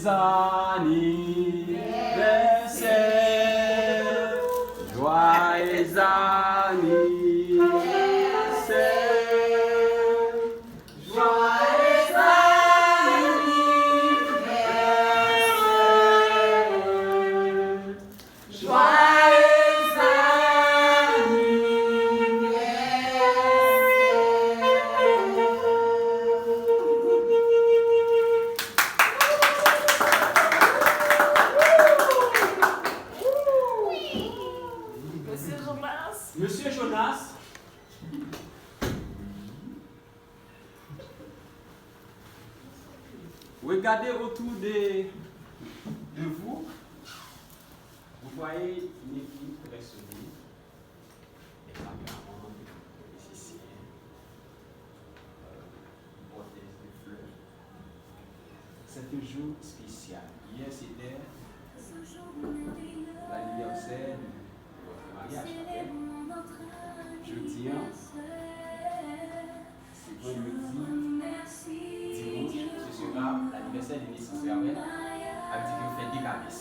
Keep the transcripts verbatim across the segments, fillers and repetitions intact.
anniversaire, joyeux anniversaire, joyeux anniversaire. Joyeux anniversaire. Mesye Jonas. Mesye Jonas. Regardez autour de, de vous. Vous voyez une équipe très solide, des caméramans, des musiciens, euh, une porteuse de fleurs. C'est un jour spécial. Hier, c'était l'anniversaire de votre mariage, pa vre? Jodi a, se vandredi, dimanche, ce sera l'anniversaire de naissance, pa vre? Sa vle di ke yo fè de kales.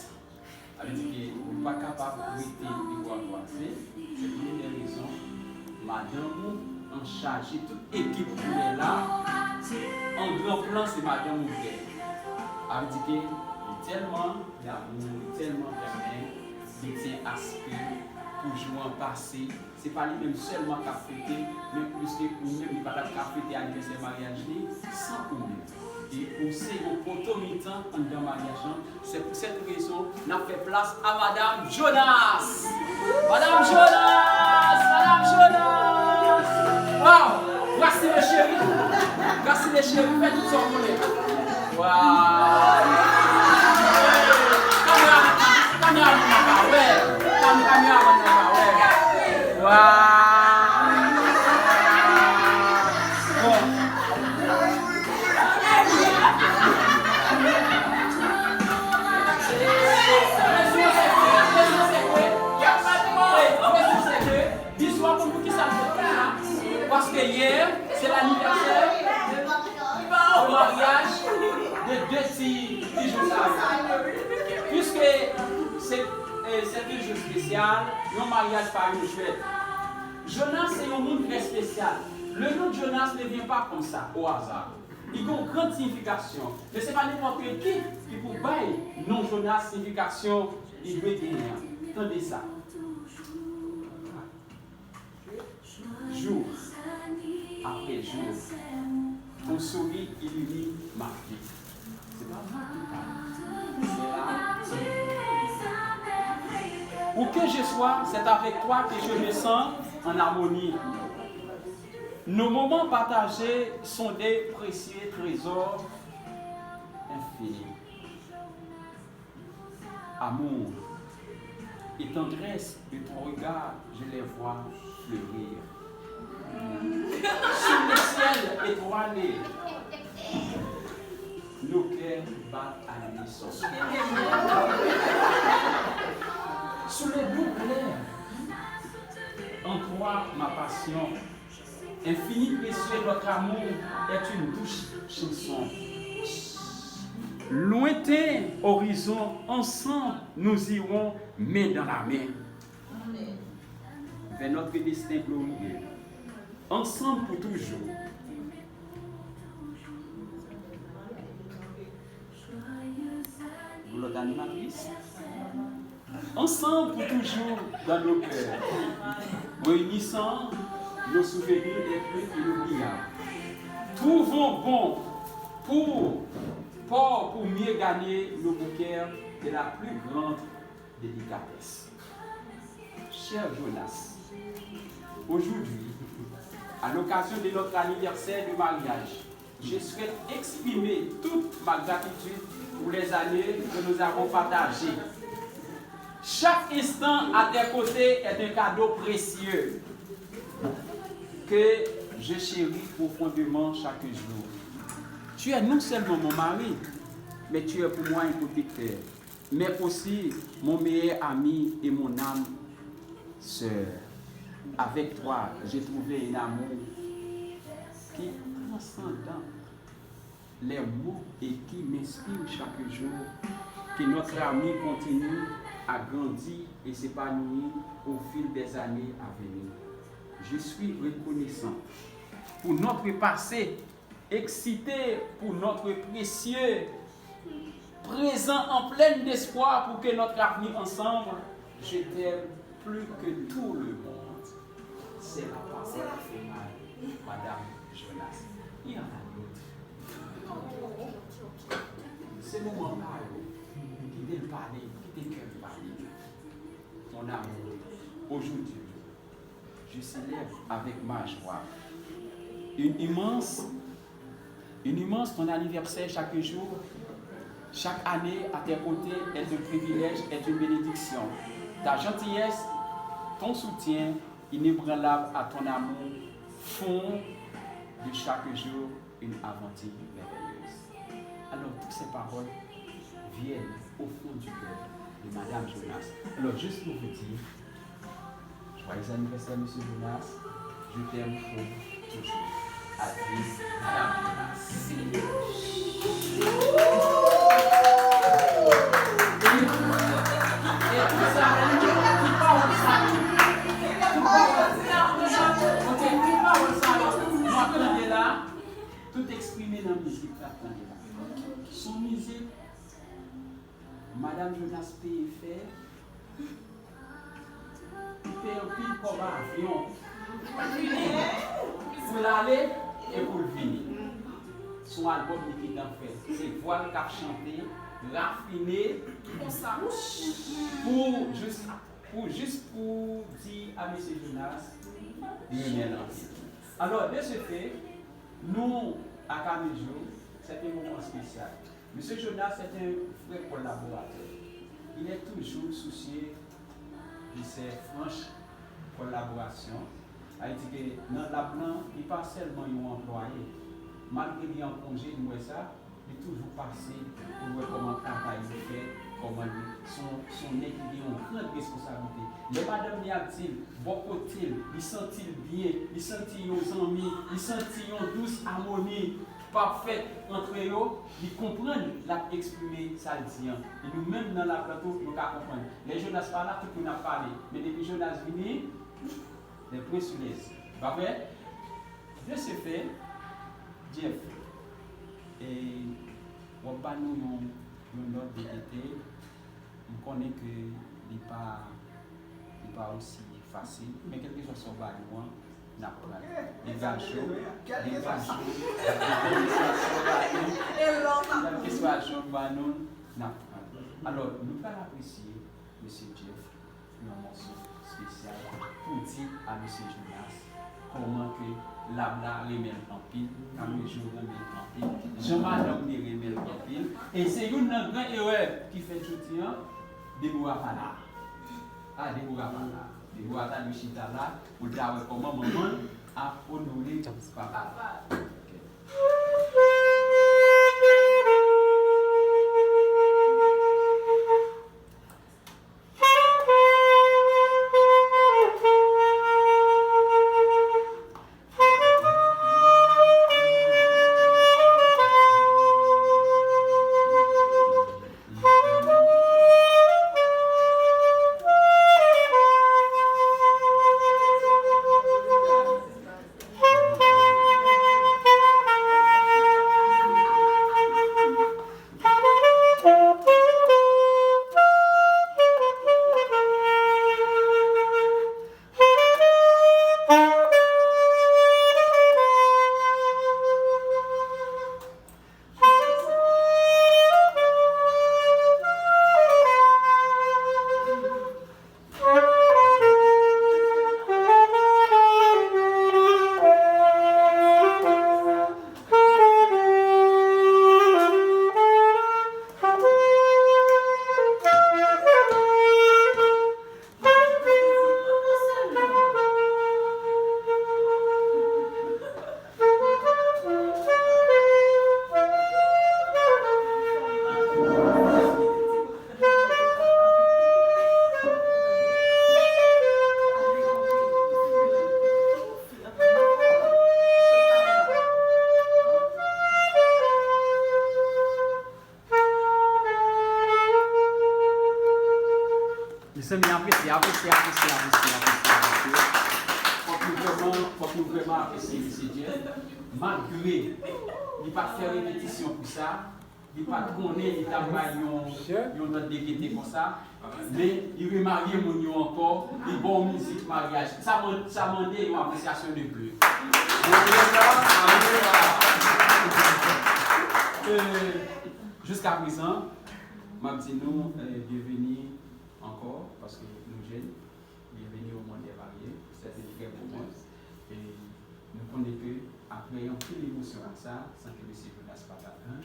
Sa vle di ke ou pa kapab rete depi w ap vwazen. Se pou yon rezon, madanm ou an chaje tout ekip ou wè la. An gran plan, se madanm ou k dèyè. Sa vle di ke li tèlman damou, li tèlman renmen, li tyen aske pou jou an pase. Se pa li menm sèlman k ap fete, men pliske ou menm li pa t ap ka fete anivèsè maryaj li san ou menm. E ou se yon poto mitan anndan maryaj lan. Se pou sèt rezon, n ap fè plas a Madam Jonas. Madam Jonas! Madam Jonas! Waw! Graciela cheri! Graciela cheri, fè tout sa w konnen. Waw! Kamera, kameramann nan pa wè. Kam-, kameramann nan pa wè. Waw! Bon. Bizou a konn poukisa l fèt konsa? Paske yè, se lanivèsè de maryaj de de ti, ti jèn sa yo. Piske se, eh, se de jou espesyal, yon maryaj pa yon jwèt. Jonas se yon moun trè espesyal. Le nom de Jonas ne vient pas comme ça, au hasard. Li gen yon gran siyifikasyon. Men se pa nenpòt ki ki pou bay non Jonas siyifikasyon li dwe genyen an. Tande sa. Jour après jour, ton sourire illumine ma vie. C'est pas moi qui parle. C'est là. Où que je sois, c'est avec toi que je me sens en harmonie. Nos moments partagés sont des précieux trésors infinis. Amour et tendresse de ton regard, je les vois fleurir. Sous le ciel étoilé, nos cœurs battent à l'unisson. Sous les doux pleurs, en toi ma passion, infini précieux, notre amour est une douce chanson. Lointain horizon, ensemble nous irons main dans la main vers notre destin glorieux. Ensemble pour toujours. Yon lòt animatris. Ensemble pour toujours dans nos cœurs, réunissant nos souvenirs les plus inoubliables. Trouvons bon pour, port pour mieux gagner nos bouquets de la plus grande délicatesse. Cher Jonas, aujourd'hui, à l'occasion de notre anniversaire de mariage, je souhaite exprimer toute ma gratitude pour les années que nous avons partagées. Chaque instant à tes côtés est un cadeau précieux que je chéris profondément chaque jour. Tu es non seulement mon mari, mais tu es pour moi un protecteur, mais aussi mon meilleur ami et mon âme sœur. Avec toi, j'ai trouvé un amour qui est transcendant. les mots et qui m'inspirent chaque jour. Que notre ami continue à grandir et s'épanouir au fil des années à venir. Je suis reconnaissant pour notre passé, excité pour notre précieux présent en plein espoir pour que notre avenir ensemble, je t'aime plus que tout le monde. C'est la parole finale, Madame Jonas. Il y en a d'autres. Se moman pa yo, kite l pale, kite kè l pale. Mon amour, aujourd'hui, je célèbre avec ma joie une immense, une immense ton anniversaire chaque jour, chaque année à tes côtés est un privilège, est une bénédiction. Ta gentillesse, ton soutien inébranlable à ton amour font de chaque jour une aventure merveilleuse. Alors, toutes ces paroles viennent au fond du cœur de Madame Jonas. Alors, juste pour vous dire, joyeux anniversaire, Monsieur Jonas. Je t'aime pour toujours. Adieu, Madame Jonas. E tout sa, tout pawòl sa yo, tout pawòl sa yo, ok, tout pawòl sa yo, nou ap tande la, tout eksprime nan mizik n ap tande la. Se yon mizik Madam Jonas peye fè, li peye anpil kòb avyon pou l ale e pou l vini. Se yon albòm li gentan fè. Se vwa l k ap chante, rafine, konsa, pou jis, pou jis pou di a Mesye Jonas, li renmen l anpil. Alò, de ce fait, nous, à Caméjo, c'est un moment spécial. Monsieur Jonas est un vrai collaborateur. Il est toujours soucieux de ses franches collaborations. Sa vle di ke nan lab lan, li pa sèlman yon anplwaye. Malgre li an konje, nou wè sa, li toujou pase pou l wè kòman travay li fèt, kòman li, se yon, se yon nèg ki gen yon gran responsablite. Lè madanm li ap di l, bò kote l, li santi l byen, li santi yon zanmi, li santi yon dous amoni k ap fèt antre yo, li konprann, l ap eksprime sa l di an. E nou menm nan lab lan tou, nou ka konprann. Lè Jonas pa la, tout moun ap pale. Men depi Jonas vini, les points sur les i. Pa vre? De ce fait, Jeff, e, w ap ba nou yon, yon nòt de gaieté. M konnen ke li pa, li pa osi fasil, men kèlkeswa sa w ba nou an, n ap pran. Degaje w, degaje w, kèlkeswa jan w ba nou, n ap pran. Alò, nou pral apresye Mesye Jeff yon mòso espesyal pou di a Mesye Jonas kòman ke lab la renmen l anpil, Caméjo renmen l anpil, jan madanm li renmen l anpil. E se youn nan gran erè ki fèt jodi an, Deborah pa la. A, Deborah pa la. Deborah ta dwe chita la pou l ta wè kòman manman l ap onore papa l. Ok. Apresye, apresye, apresye, apresye, apresye, apresye. Fòk nou vrèman, fòk nou vrèman apresye mesye Jeff. Malgre li pa t fè repetisyon pou sa, li pa t konnen li t ap bay yon, yon lòt de gete konsa. Men li remarye moun yo ankò, li ba w mizik maryaj. Sa man-, sa mande yon apresyasyon de pli. Bon, e, jiska prezan, m ap di nou, e, byenveni ankò, paske nou jèn. Bienvenue au monde des variés, c'est un très beau monde. E nou konnen ke apre yon pil emosyon konsa, san ke mesye Jonas pa t atann,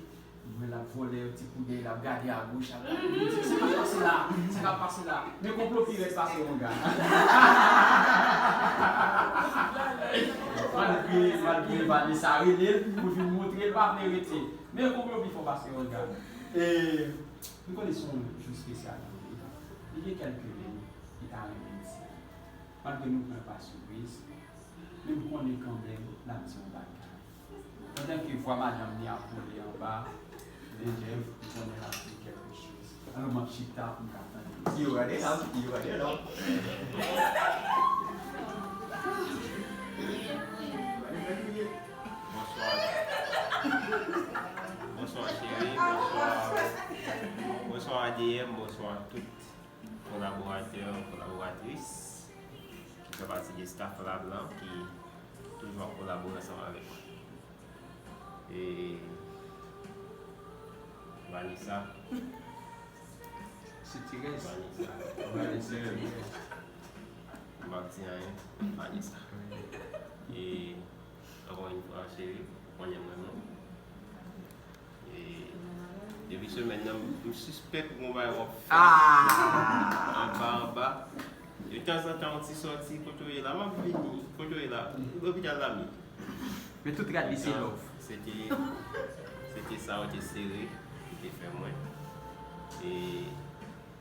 mwen l ap vole yon ti koudèy, l ap gade agoch, ap gade dwat, sa k ap pase la, sa k ap pase la. Men konplo pi rèd pase wanga. Malgre, malgre Vanessa rele l pou vin montre l pa vle rete. Men konplo pi fò pase wanga. E nou konnen se yon jou espesyal pou li. Li gen kèlke mo li ta renmen di. Malgre nou pran pa sipriz, men m konnen kanmenm l ap di yon bagay. Pandan ke vwa madanm li ap wole anba, men Jeff, m konnen l ap di kèlke choz. Alò, m ap chita pou m ka tande. You ready now? You ready now? Bonswa. Bonswa, cheri. Bonswa. Bonswa, A D M. Bonswa, tout kolaboratè, kolaboratris ki fè pati de staff la blan ki toujou ap kolabore ansanm avèk mwen. E Vanessa. Sitirèz. Vanessa. Vanessa Sitirèz. M p ap di anyen, Vanessa. E ankò yon fwa, cheri, ou konnen m renmen w. E depi semèn nan, m sispèk gon bagay w ap fè. Ah! Anba, anba. De tanzantan, yon ti sòti, kote w ye la, m ap vini. Kote w ye la? Lopital Lami. Men tout rad li se love. Se te, se te sa, w te sere, ki te fè mwen. E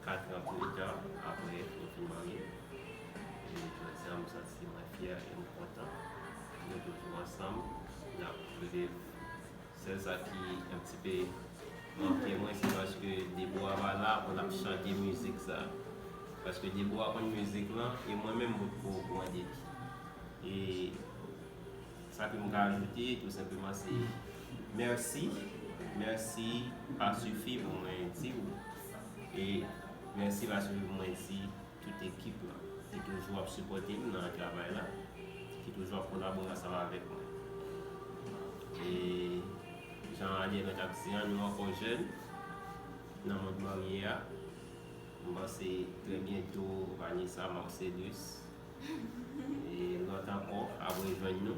kat an pli ta, apre, nou fin marye. E jodi a, m santi mwen fyè e m kontan. Nou toujou ansanm, n ap viv. Sèl sa ki yon ti pe manke mwen, se paske Debora pa la pou l ap chante mizik sa. Paske Debora konn mizik lan, e mwen menm, m potko grandi li. E sa ke m ka ajoute, tou senpleman, se mèsi. Mèsi pa sifi pou mwen di w. E mèsi pa sifi pou mwen di tout ekip lan ki toujou ap sipòte m nan travay la, ki toujou ap kolabore ansanm avèk mwen. E jan Ariel t ap di an, nou ankò jèn nan mond marye a. M panse trè byento Vanessa Marcellus e lòt ankò ap rejwenn nou.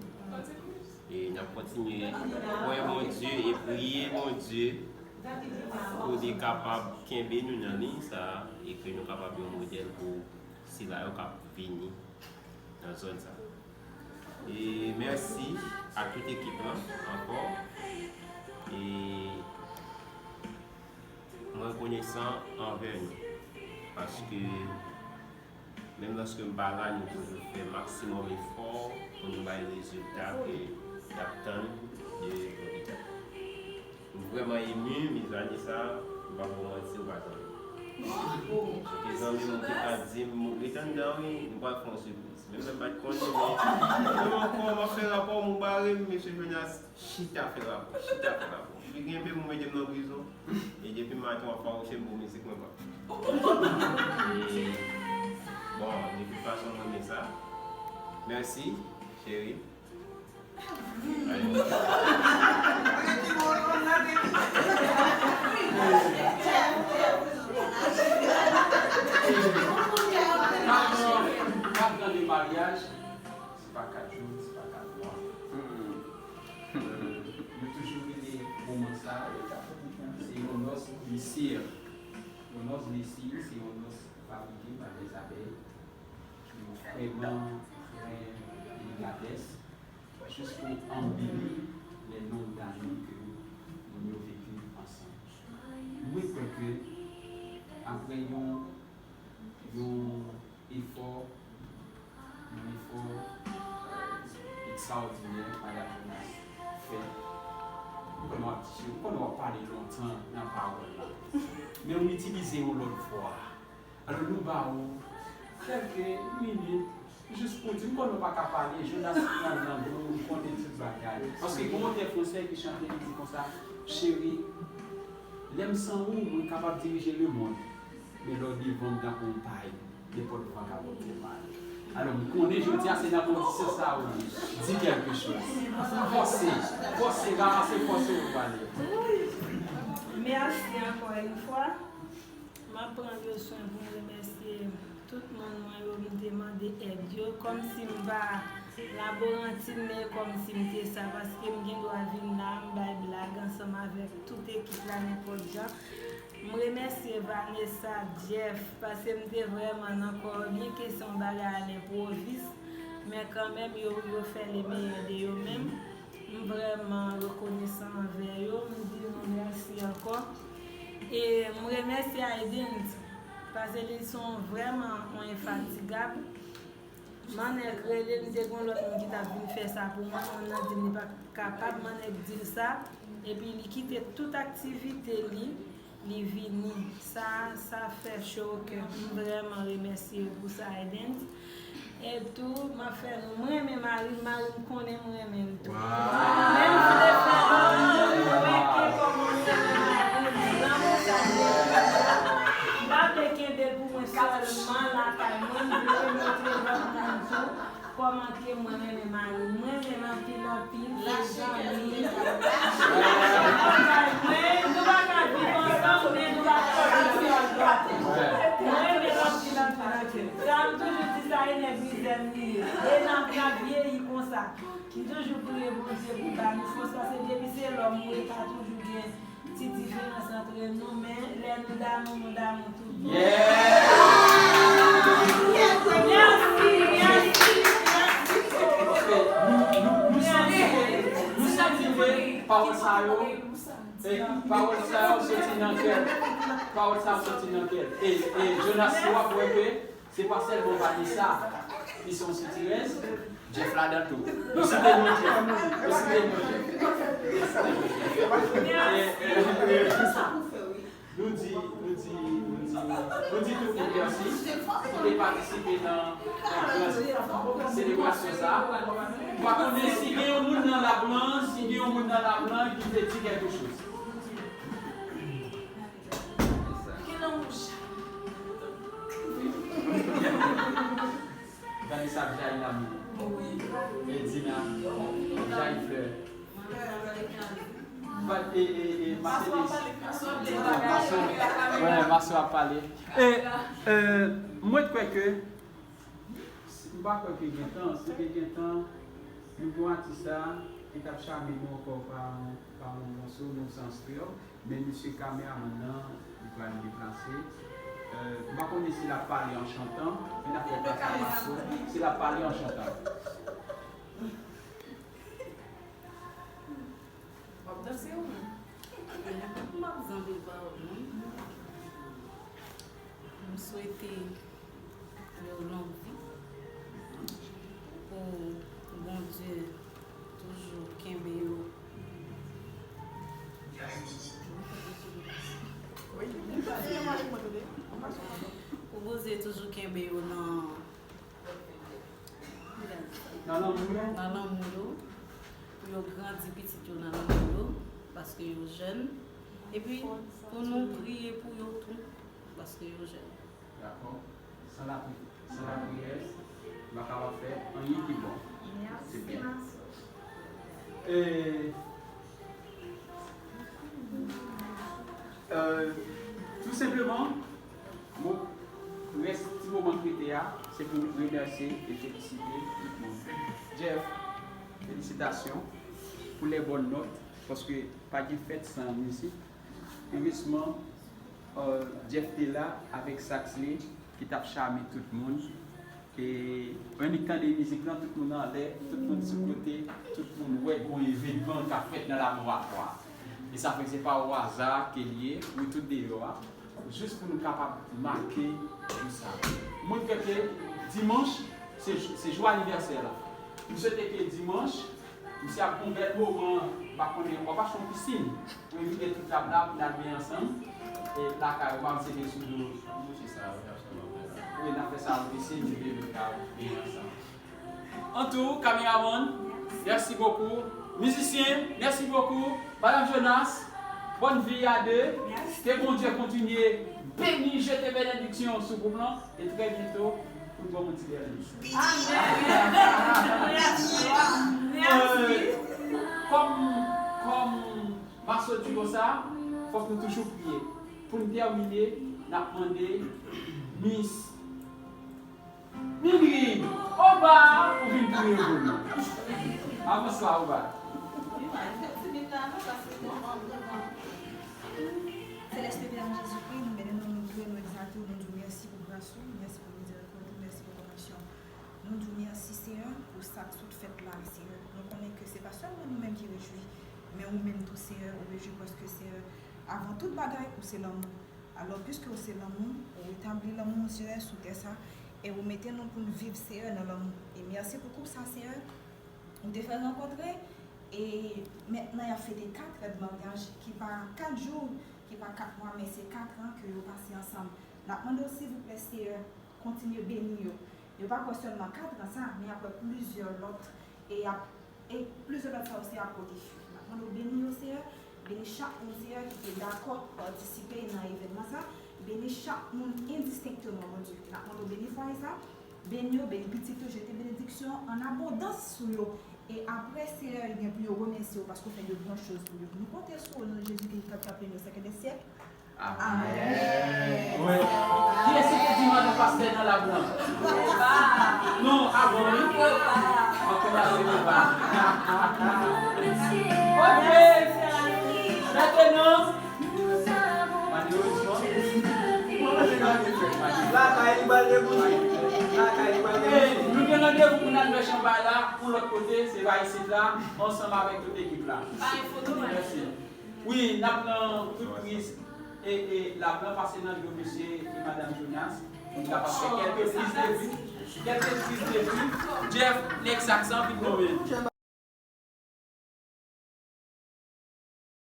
E n ap kontinye kwè Bondye e priye Bondye pou li kapab kenbe nou nan liy sa a e ke nou kapab yon modèl pou sila yo k ap vini nan zòn sa. E mèsi a tout ekip lan ankò. E mwen rekonesan anvè nou paske menm lòske m pa la, nou toujou fè maksimòm efò pou nou bay rezilta ke y ap tann de lopital. M vrèman emi, mezanmi, sa, m p ap ba w manti, ou pa zanmi. Se te zanmi m ki ta di m, "Rete anndan wi, nou pral fè yon sipriz." Menm lè m pa t konnen, men menm ankò, m ap fè rapò, m ou bare m, mesye Jonas, chita fè rapò, chita fè rapò. Fi genbe m, ou mete m nan prizon, e depi maten w ap fawouche m pou mizik mwen pa. E, bon, de tout fason, m renmen sa. Mèsi, cheri. Kat an de maryaj, se pa kat jou, se pa kat mwa. Yo toujou rele moman sa, se yon nòs mesye. Yon nòs mesye, se yon nòs fabrike pa dèzabèy. Yo vrèman fè delikatès, jis pou anbeli les longues années ke moun yo veki ansanm. Mwen kwè ke apre yon, yon efò, yon efò, eh, ekstraòdinè, Madan Jonas fè, m konnen w ap di, m konnen w ap pale lontan nan pawòl la. Men w itilize yon lòt vwa. Alò, nou ba ou Kèlke minit, jis pou di, m konnen w pa ka pale, Jonas pran nan dlo, m konnen tout bagay. Paske gen yon otè fransè ki chante, li di konsa, cheri, lè m san ou, mwen kapab dirije lemonn. Men lè w devan m, m tankou yon pay, nenpòt van ka pote m ale. Alò, m konnen jodi a, se nan kondisyon sa a ou ye. Di kèlke choz. Fòse, fòse, ranmase fòs ou pou ale. Mèsi ankò yon fwa. M ap pran leswen pou m remèsye tout moun mwen yo m te mande èd yo, kòmsi m pa laborantin, men kòmsi m te sa, paske m gen dwa vin la, m bay blag ansanm avèk tout ekip la nenpòt jan. M remèsye Vanessa, Jeff, paske m te vrèman nan kò byen ke se yon bagay a lenpwovis, men kanmenm yo, yo fè le meyè de yo menm. M vrèman rekonesan anvè yo. M di nou mèsi ankò. E m remèsye Aiden, paske li se yon vrèman yon enfatigab. Manèk rele, m te gen yon lòt moun ki t ap vin fè sa pou mwen. Moun nan di m li pa kapab, Manèk di l sa. Epi li kite tout aktivite li, li vini. Sa, sa fè cho o kè. M vrèman remèsye yo pou sa, Aiden. E tou, m ap fè nou, m renmen mari m, mari m konnen m renmen l tou. Menm si l fè lanmou, mwen ke kòmanse nan mari m, lanmou sa m renmen. M pa vle kenbe l pou mwen sèlman lakay mwen, m vle montre lòt moun tou kòman ke mwen renmen mari m. Mwen renmen l anpil, anpil, se zanmi. Mwen, nou pa ka viv ansanm, men nou pa ka viv sèl. Mwen renmen l anpil, anpil, anpil. Sa m toujou di sa, e nèg mizè m li ye. E n ap, n ap vyeyi konsa. M toujou priye Bondye pou ba nou fòs, paske depi se lòm ou ye, ka toujou gen ti diferans antre nou, men lè nou damou, nou damou tout bon. Yeah! Mèsi, mèsi, mèsi. Ok, nou, nou, nou santi ke, nou santi ke pawòl sa yo, e, pawòl sa yo soti nan kè. Pawòl sa yo soti nan kè. E, e, Jonas, w ap wè ke se pa sèlman Vanessa ki se yon sitirèz, Jeff ladan tou. Nou site non Jeff. Nou site non Jeff. E, e, e, nou di, nou di, nou di, nou di tout moun mèsi ki te patisipe nan, nan gran selebrasyon sa a. M pa konnen si gen yon moun nan lab lan, si gen yon moun nan lab lan ki vle di kèlke choz. Vanessa ap jayi lanmou. Edina ap jayi flè. Bat, e, e, e, Marcelis. Maso. Wè, Maso ap pale. E, e, mwen kwè ke, m pa kwè ke gen tan, si te gen tan, nou gen yon atis la, li t ap chame nou ankò pa, pa yon mòso, nou sans trè. Men mesye kameramann nan, li pral deplase. Euh, m pa konnen si l ap pale an chantan, men n ap fè plas a Maso, si l ap pale an chantan. W ap danse ou menm? M ap zanmi pawòl mwen. M swete yo long vi pou Bondye toujou kenbe yo. Pou Bondye toujou kenbe yo nan, nan lanmou yo. Nan lanmou yo. Pou yo grandi pitit yo nan lanmou yo, paske yo jèn. Epi, pou nou priye pou yo tou, paske yo jèn. Dakò. San lapri-, san lapriyè, nou pa kapab fè anyen ki bon. Se byen. E, euh, tou senpleman, mo-, rès ti moman k rete a, se pou remèsye e felisite tout moun. Jeff, felisitasyon pou les bonnes notes, paske pa gen fèt san mizik. Erezman, euh, Jeff te la avèk sax li, ki t ap chame tout moun. E annik tande mizik lan, tout moun anlè, tout moun sou kote, tout moun wè gon evenman k ap fèt nan laboratwa. E sa fè se pa o aza ke l ye, nou tout deyò a, jis pou nou kapab make jou sa. Mwen kwè ke dimanch, se jou, se jou anivèsè la. M swete ke dimanch, misye ap gon bèl moman, m pa konnen, w ap achte yon pisin. Pou envite tout tab la, pou n al benyen ansanm. E lakay ou, m ap sede sou do. Mesye sa yo, y ap sèlman fè la. N ap fè sa pou eseye nou leve nou ka beni ansanm. Antou, kameramann, mèsi bokou. Mizisyen, mèsi bokou. Madanm Jonas, bòn vi a de. Ke Bondye kontinye beni, jete benediksyon sou gwoup lan. E trè byento, pou n ban yon ti dènye. Amèn. Mèsi. Kòm, kòm m ap sot di konsa, fòk nou toujou priye. Pou n tèmine, n ap mande Miss Mildred, Oba, ou vin priye pou nou. A, bonswa, Oba. Selès Papa, nan Jezikri, nou beni w, nou louwe, nou egzalte w, nou di w mèsi pou gras ou, mèsi pou mizèrikòd ou, mèsi pou konpasyon. Nou di w mèsi, Seyè, pou sa k sot fèt la, Seyè. Nou konnen ke se pa sèlman nou menm ki rejwi, men ou menm tou, Seyè, ou rejwi paske, Seyè, avan tout bagay, ou se lanmou. Alò, piske ou se lanmou, ou retabli lanmou, Seyè, sou tè sa, e ou mete nou pou n viv, Seyè, nan lanmou. E mèsi pou koup sa, Seyè, ou te fè rankontre, e mentnan y ap fete kat an de maryaj, ki pa kat jou, ki pa kat mwa, men se kat an ke yo pase ansanm. N ap mande w, silvouplè, Seyè, kontinye beni yo. Yo pa kwè sèlman kat an sa, men y ap wè plizyè lòt, e y ap, e plizyè lòt sa yo se ap pote fwi. N ap mande w beni yo, Seyè, beni chak moun, Seyè, ki te dakò patisipe nan evènman sa, beni chak moun endistenkteman, Bondye. N ap mande w beni fwaye sa, beni yo, beni pitit yo, jete benediksyon an abondans sou yo. E apre, Seyè, li gen pou yo remèsye w paske w fè de bon choz pou yo. Nou konte sou ou, nan Jezi ki k ap beni w syèk dè syèk. Amèn. Wi. Kiyès ki te di madan pastè nan lab lan? Non, avan, wi. Ann kòmanse anba. Ok. Mentnan, malerezman, lakay li pral debout. Lakay li pral debout. Nou gen randevou pou n al mèch anba la, pou lòt kote, se pa isit la, ansanm avèk tout ekip la. Mèsi. Wi, n ap nan tout priz e, e lab lan pase nan do mesye e madanm Jonas. Pou n kapab fè kèlke priz de vi. Kèlke priz de vi. Jeff, nèg sak san vin nonmen.